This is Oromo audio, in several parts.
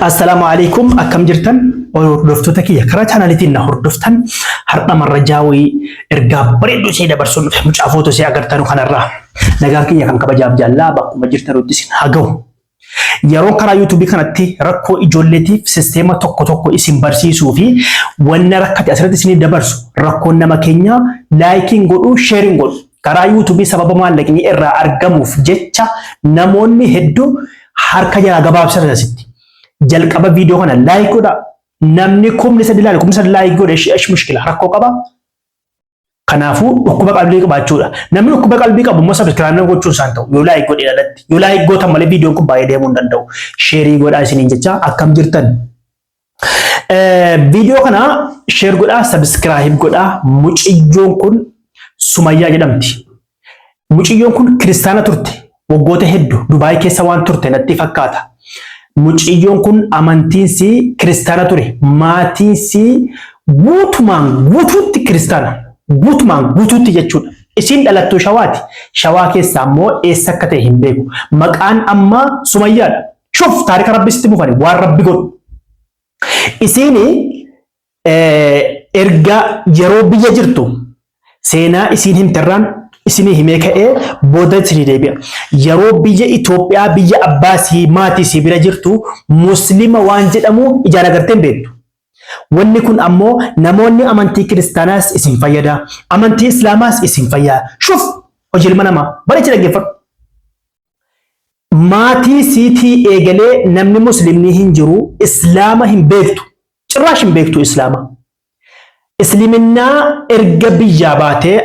Assalaamu alaikum, akkam jirtan hordoftoota kiyya karaa chaanaaliitiin na hordoftan? Har'a marrajaa wayii ergaa bareedduu ishee dabarsuun dhufe, mucaa footoo ishee agartanu kanarraa. Nagaan kiyya kan kabajaaf jaallaa bakkuma jirtanutti isin haa ga'u. Yeroo karaa yuutuubii kanatti rakkoo ijoolleetiif sisteema tokko tokko isin barsiisuu fi wanna rakkate asirratti isinii dabarsu, rakkoon nama keenyaa laayikiin godhu, sheeriin godhu. Karaa yuutuubii sababa maallaqni irraa argamuuf jecha namoonni hedduu harka jalaa gabaabsan asitti. Jalqaba viidiyoo kana like godhaa. Namni 3000 ilaale, 3000 like godhe, ish mushkila, rakkoo qaba. Kanaafuu dhukkuba qalbii qabaachuudha. Namni dhukkuba qalbii qabu immoo subscribe gochuun isaan ta'u yoo like godhe alatti. Yoo like gootan malee viidiyoon kun baay'ee deemuu hin danda'u. Share godhaa isiniin jecha. Akkam jirtan? Viidiyoo kana share godhaa, subscribe godhaa. Mucayyoon kun Sumayyaa jedhamti. Mucayyoon kun kiristaana turte. Waggoota hedduu Dubaay keessa waan turte natti fakkaata. Mucayyoon kun amantiinsi kiristaana ture. Maatiinsi guutumaan guutuutti kiristaana. Guutumaan guutuutti jechuudha. Isiin dhalattuu Shawaati. Shawaa keessaa immoo eessa akka ta'e hin beeku. Maqaan ammaa Sumayyaadha. Shuf, taarika Rabbi sitti mufani waan Rabbi godhu. Isiin erga yeroo biyya jirtu seenaa isiin himterraan isinii himee ka'ee booda isinii deebi'a. Yeroo biyya Itoophiyaa, biyya abbaa sii maatii sii bira jirtu, muslima waan jedhamu ijaan agartee hin beektu. Wanni kun ammoo namoonni amantii kiristaanaas isin fayyada, amantii islaamaas isin fayyada. Shuf, hojii ilma namaa bareechi dhaggeeffadhu. Maatii siitii eegalee namni muslimni hin jiru, islaama hin beektu. Cirraash hin beektu islaama. Isliminnaa erga biyyaa baatee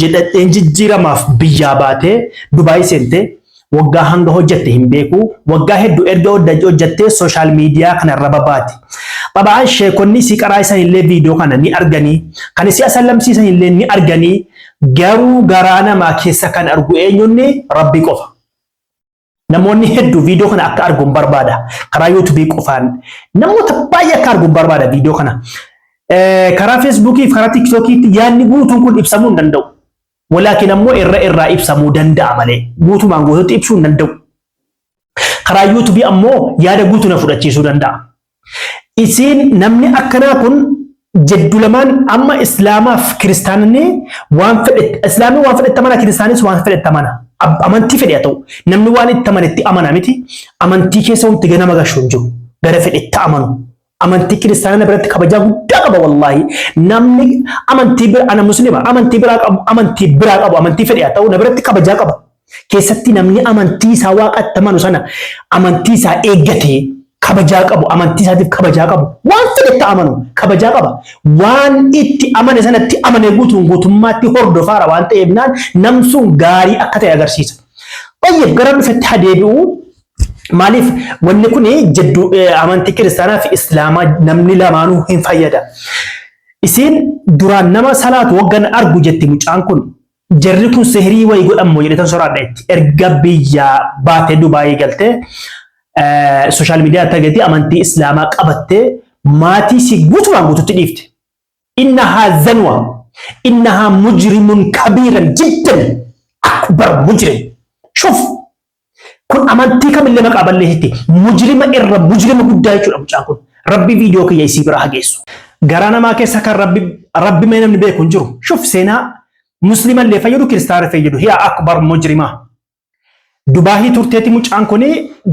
jedhadheen jijjiiramaaf biyyaa baatee Dubaay seente, waggaa hanga hojjette hin beeku. Waggaa hedduu erga hojjattee social media kanarra babaate. Xaba'aan sheekonni isii qaraa isan illee viidiyoo kana ni arganii, kan isii asallamsiisan illee ni arganii, garuu garaa namaa keessa kan argu eenyunni? Rabbi qofa. Namoonni hedduu viidiyoo kana akka arguun barbaada. Karaa yuutuubii qofaan namoota baay'ee akka arguun barbaada viidiyoo kana. Karaa feesbuukii fi karaa tiktookiitti yaadni guutuun kun ibsamuu hin danda'u. Walaakin ammoo irra irraa ibsamuu danda'a malee guutumaan guutuutti ibsuu hin danda'u. Karaa yuutuubii ammoo yaada guutuu na fudhachiisuu danda'a. Isiin namni akkanaa kun jeddu lamaan amma islaamaaf kiristaanni waan fedhe, islaamni waan fedhetti amana, kiristaanis waan fedhetti amana. Amantii fedhe haa ta'u, namni waan itti amanetti amana miti. Amantii keessa wanti ganama gashu hin jiru, gara fedhetti amanu. Amantii kiristaanaa biratti kabajaa guddaa qaba wallaahi. Namni amantii bira, ana muslima, amantii biraa qabu, amantii biraa qabu, amantii fedhe haa ta'u, na biratti kabajaa qaba. Keessatti namni amantii isaa waaqatti amanu sana amantii isaa eeggatee kabajaa qabu, amantii isaatiif kabajaa qabu, waan fedhetti amanu kabajaa qaba. Waan itti amane sanatti amane guutuun guutummaatti hordofaara waan ta'eef naan namsuun gaarii akka ta'e agarsiisa. Tayyib, gara dhufetti haa deebi'u. Maaliif wanni kun jidduu amantii kiristaanaa fi islaamaa namni lamaanuu hin fayyada. Isiin duraan nama salaatu waggan argu jetti, mucaan kun jarri kun sihrii wayii godhammoo jedhetan soraadha jetti. Erga biyyaa baatee Dubaayii galtee social media argattee amantii islaamaa qabattee maatii si guutumaan guututti dhiifte. إنها زنوة، إنها مجرم كبيرا جدا، أكبر مجرم. شوف، kun amantii kamillee maqaa balleessitti, mujrima irra mujrima guddaa jechuudha mucaan kun. Rabbi viidiyoo kiyya isii bira hageessu. Garaa namaa keessa kan rabbi mee namni beeku hin jiru. Shuf, seenaa muslimallee fayyadu, kiristaana fayyadu. هي أكبر مجرمة. Dubaahii turteeti mucaan kun.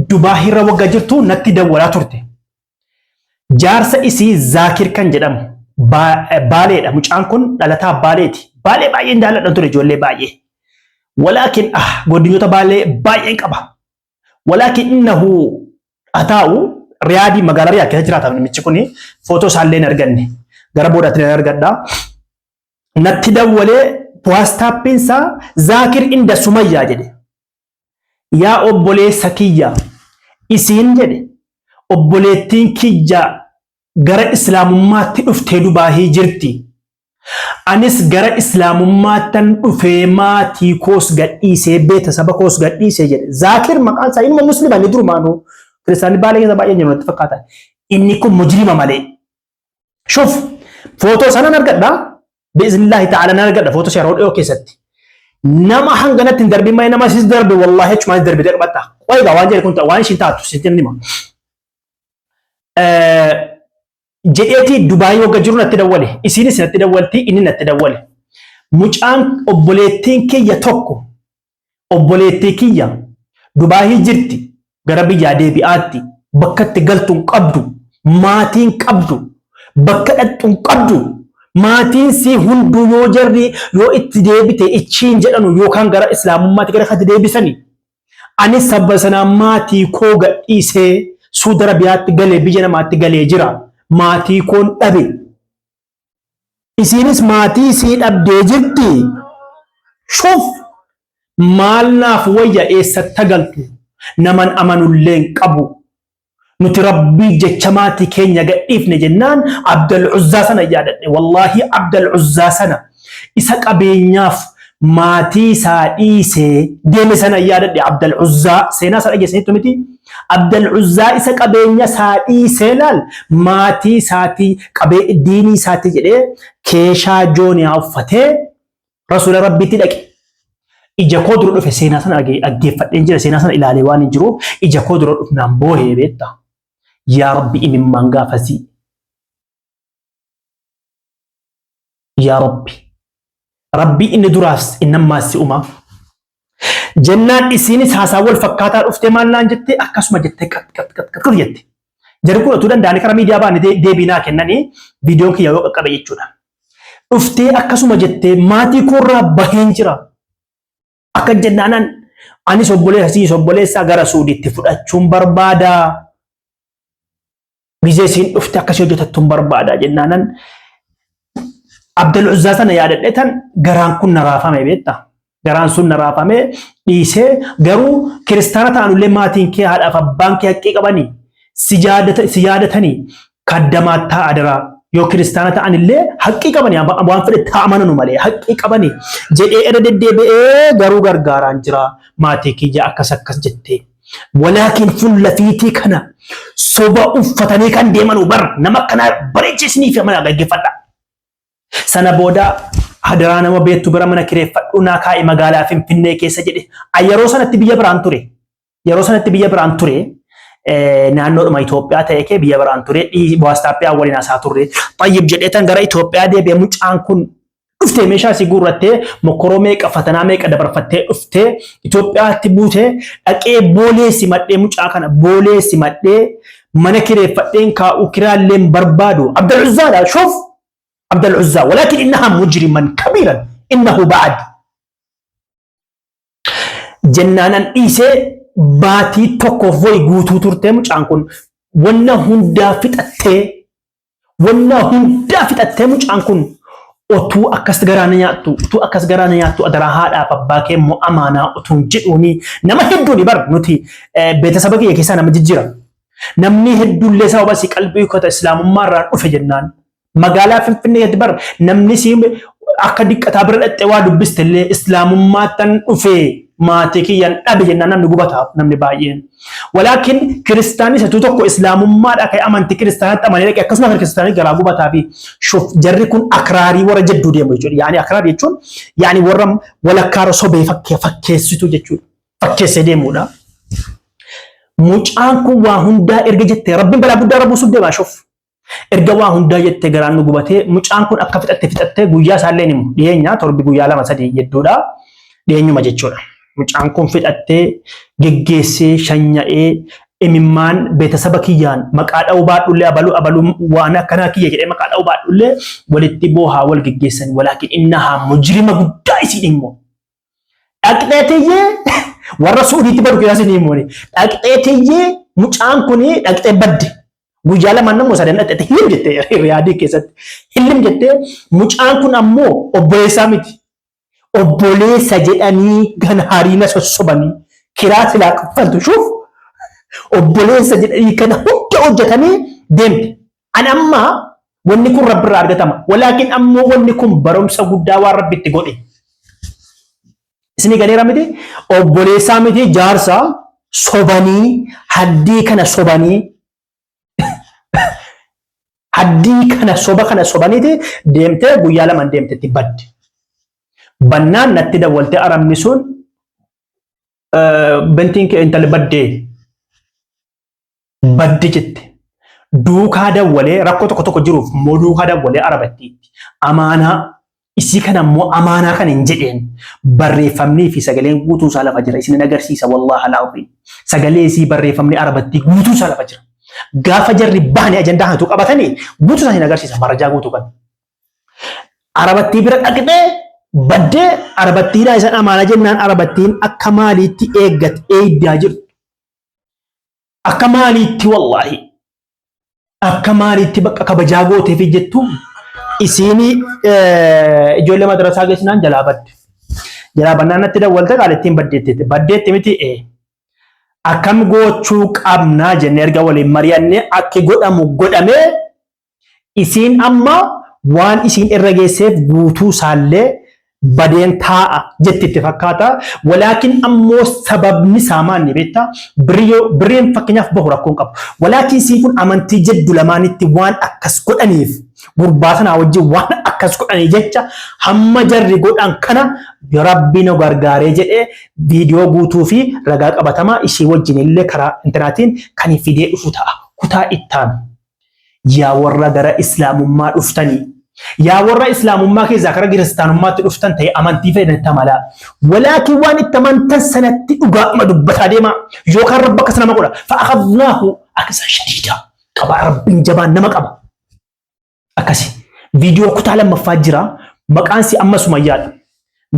Dubaahii irra waggaa jirtu natti dawwalaa turte. Jaarsa isii Zaakir kan jedhamu Baaleedha. Mucaan kun dhalataa Baaleeti. Baalee baay'een jaalladhan ture, ijoollee baay'ee. ولكن godinoota Baalee baay'een qaba. ولكن إنه ataa'u Riyaadii, magaalaa Riyaad keessa jiraata namichi kun. Footoo isaallee hin arganne. Gara boodaatti nan argadha. Natti dawwalee, WhatsAppiin isaa "Zaakir inda Sumayyaa" jedhe. "Yaa obboleessa kiyya," isiin jedhe, "obboleettiin kiyya gara islaamummaatti dhuftee Dubaahii jirti. Anis gara islaamummaattan dhufee maatii koos gadhiisee beeta saba koos gadhiisee" jedhe. Zaakir maqaan isaa ilma muslima inni durumaanuu kiristaanni Baalee keessa baay'een jiru natti fakkaata. Inni kun mujrima malee. Shuf, footoo sanan argadha. بإذن الله تعالى nan argadha footoo yeroo dhiyoo keessatti. Nama hanganatti hin darbin malee nama sis darbe wallaahi achumaan darbe darbatta. Qoy egaa, waan jedhe kun waan ishiin taatu sitti hima. Jedheeti Dubaayii wagga jiru natti dawwale. Isiinis natti dawwalti, inni natti dawwale. Mucaan obboleettiin kiyya tokko, obboleettii kiyya Dubaayii jirti, gara biyyaa deebi'aatti, bakka itti galtu hin qabdu, maatii hin qabdu, bakka dhaqxu hin qabdu. Maatiin sii hunduu yoo jarri yoo itti deebite ichiin jedhanu yookaan gara islaamummaatti gara kanatti deebisani. Anis sabba sanaan maatii koo gadhiisee Suudi Arabiyaatti galee biyya namaatti galee jira. Maatii koon dhabe. Isiinis maatii isii dhabdee jirti. Shuf, maal naaf wayya, eessatti galtu, naman amanullee hin qabu. Nuti Rabbii jecha maatii keenya gadhiifne jennaan Abdal Uzzaa sana yaadadhe. Wallaahi Abdal Uzzaa sana, isa qabeenyaaf maatii isaa dhiisee deeme sana yaadadhe. Abdal Uzzaa seenaa isaa dhageessaniittu miti. Abdal Uzzaa isa qabeenya isaa dhiisee, laal, maatii isaatii qabee diinii isaatii jedhee keeshaa jooniyaa uffatee Rasuula Rabbiitti dhaqe. Ija koo dura dhufe, seenaa sana dhaggeeffadheen jira, seenaa sana ilaalee waan hin jiruuf ija koo dura dhufnaan boohee beekta. Yaa Rabbi, imimmaan gaafasii. Yaa Rabbi. Rabbi inni duraas inni ammaas si uumaa. Jennaan isiinis haasaa wal fakkaataa dhuftee maal naan jettee, akkasuma jettee qat qat qat qat jette. Jarri kun utuu danda'anii karaa miidiyaa ba'anii deebii naa kennanii viidiyoon kiyya yoo qaqqabe jechuudha. Dhuftee akkasuma jettee maatii koorraa baheen jira. Akka jennaanan anis obboleessa siis obboleessaa gara Suudiitti fudhachuun barbaada. Gizee isiin dhufte akkasii hojjetattuun barbaada jennaanan Abdal Uzzaa sana yaadadhe tan garaan kun na raafame beektaa. Garaan sun na raafame, dhiisee. Garuu kiristaana ta'anullee maatiin kee, haadhaaf abbaan kee haqqii qabanii si yaadatanii kaddamaattaa adaraa, yoo kiristaana ta'anillee haqqii qabanii, waan fedhe ta'amananu malee haqqii qabanii jedhee irra deddeebi'ee garuu gargaaraan jira maatii kiyya akkas akkas jettee. Walaakin fuula fiitii kana soba uffatanii kan deemanu bar nama akkanaa bareechisnii fi amana gaggeeffadha. Sana booda hadaraa nama beektu bira mana kireeffadhuu naa kaa'i magaalaa Finfinnee keessa jedhe. Yeroo sanatti biyya biraan ture. Yeroo sanatti biyya biraan ture. Naannoodhuma Itoophiyaa ta'e kee biyya biraan ture. WhatsAppii waliin haasaa turre. Xayyib jedhee tan gara Itoophiyaa deebi'e. Mucaan kun dhuftee meeshaa isii guurrattee, mokkoroo meeqa, fatanaa meeqa dabarfattee dhuftee Itoophiyaatti buutee, dhaqee Boolee simadhee, mucaa kana Boolee simadhee, mana kireeffadheen kaa'u, kiraalleen barbaadu. Abdal Uzzaadha, shuf, Abdal Uzzaa, walaakin innahaa mujriman kabiiran innahu ba'ad. Jennaanan dhiisee, baatii tokkoof wayi guutuu turtee mucaan kun wanna hundaa fixattee, wanna hundaa fixattee mucaan kun otuu akkas garaa na nyaattu, utuu akkas garaa na nyaattu, adaraa haadhaaf abbaa kee immoo amaanaa utuun jedhuuni nama hedduuni bar nuti beetasaba kiyya keessaa nama jijjiira. Namni hedduullee sababa si qalbii kota islaamummaa irraan dhufe jennaan magaalaa Finfinnee keessatti bar namni si akka diqqataa bira dhaqxee waa dubbiste illee islaamummaattan dhufe, maatii kiyyan dhabe jennaan namni gubataaf namni baay'een. Walaakin kiristaanni isatuu tokko islaamummaadha ka'e amantii kiristaanaatti amanee dhaqe akkasuma kan kiristaanii garaa gubataa fi shuf, jarri kun akraarii warra jedduu deemu jechuudha. Yaani akraarii jechuun yaani warra walakkaarra sobee fakkeessitu jechuudha. Fakkeessee deemuudha. Mucaan kun waa hundaa erga jettee Rabbiin balaa guddaa irra buusuuf deemaa, shuf. Erga waa hundaa jettee garaan nu gubatee, mucaan kun akka fixatte fixattee, guyyaa isaallee himu dhiyeenya torbi guyyaa 2 3 jedduudha, dhiyeenyuma jechuudha. Mucaan kun fixattee geggeessee shanya'ee, imimmaan beetasaba kiyyaan maqaa dha'uu baadhullee, abaluu abaluu waan akkanaa kiyya jedhee maqaa dha'uu baadhullee, walitti boohaa wal geggeessan. Walaakin innahaa mujrima guddaa isiin immoo. Dhaqxee tiyyee warra Suudiitti badu keessaa isin himuuni. Dhaqxee tiyyee mucaan kun dhaqxee badde. Guyyaa lamaan namoo sadan dhaqxee hillim jettee Riyaadii keessatti. Hillim jettee, mucaan kun ammoo obboleessaa miti. Obboleessa jedhanii kan hariina sossobanii kiraa silaa kaffaltu, shuuf, obboleessa jedhanii kana hunda hojjetanii deemte. An amma wanni kun Rabbirraa argatama. Walaakin ammoo wanni kun barumsa guddaa waan Rabbi itti godhe. Isinii galeera miti? Obboleessaa miti, jaarsa sobanii, haddii kana sobanii, haddii kana soba kana sobaniiti deemtee guyyaa lamaan deemtetti badde. Bannaan natti dawwaltee arabni sun, bentiin kee intalli baddee badde jette. Duukaa dawwalee rakkoo tokko tokko jiruuf immoo duukaa dawwalee arabattiitti amaanaa isii kana immoo amaanaa kan hin jedheen barreeffamnii fi sagaleen guutuun isaa lafa jira. Isin agarsiisa wallaahi alaaziim. Sagalee isii barreeffamni arabattii guutuun isaa lafa jira. Gaafa jarri bahanii ajandaa kanatu qabatanii guutuu isaa isin agarsiisa marajaa guutuu kan. Arabattii bira dhaqxee baddee arabattiidhaa isan amaana jennaan arabattiin akka maaliitti eeggat eegdaa jirtu. Akka maaliitti wallaahi akka maaliitti bakka kabajaa gooteefi jettu isiin ijoollee madrasaa geessinaan jalaa badde. Jalaa bannaan natti dawwalte qaalittiin baddeetti. Baddeetti miti ee. Akkam gochuu qabnaa jennee erga waliin mari'annee akki godhamu godhamee Isiin amma waan isiin irra geesseef guutuu isaallee badeen taa'a jetti itti fakkaata. Walaakin ammoo sababni isaa maanni beektaa? Birriin fakkeenyaaf bahu rakkoo hin qabu. Walaakin isiin kun amantii jeddu lamaanitti waan akkas godhaniif gurbaa sanaa wajjin waan akkas godhanii jecha hamma jarri godhan kana Rabbi nu gargaaree jedhee viidiyoo guutuu fi ragaa qabatamaa ishii wajjin illee karaa intinaatiin kan fidee dhufu ta'a. Kutaa ittaanu. Yaa warra gara Islaamummaa dhuftanii! Yaa warra Islaamummaa keessaa gara Kiristaanummaatti dhuftan ta'e amantii fedhan itti amalaa. Walaakin waan itti amantan sanatti dhugaadhuma dubbataa deemaa. Yookaan Rabbi akkas nama godha. Fa'akhadnaahu aksan shadiidaa. Qabaa Rabbiin jabaan nama qaba. Akkasi. Viidiyoo kutaa lammaffaa jira. Maqaan si amma Sumayyaadha.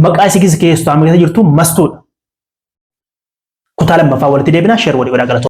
Maqaa isii keessa keessaa keessa jirtu Mastuudha. Kutaa lammaffaa walitti deebina. Sheer walii godhaa galatoo.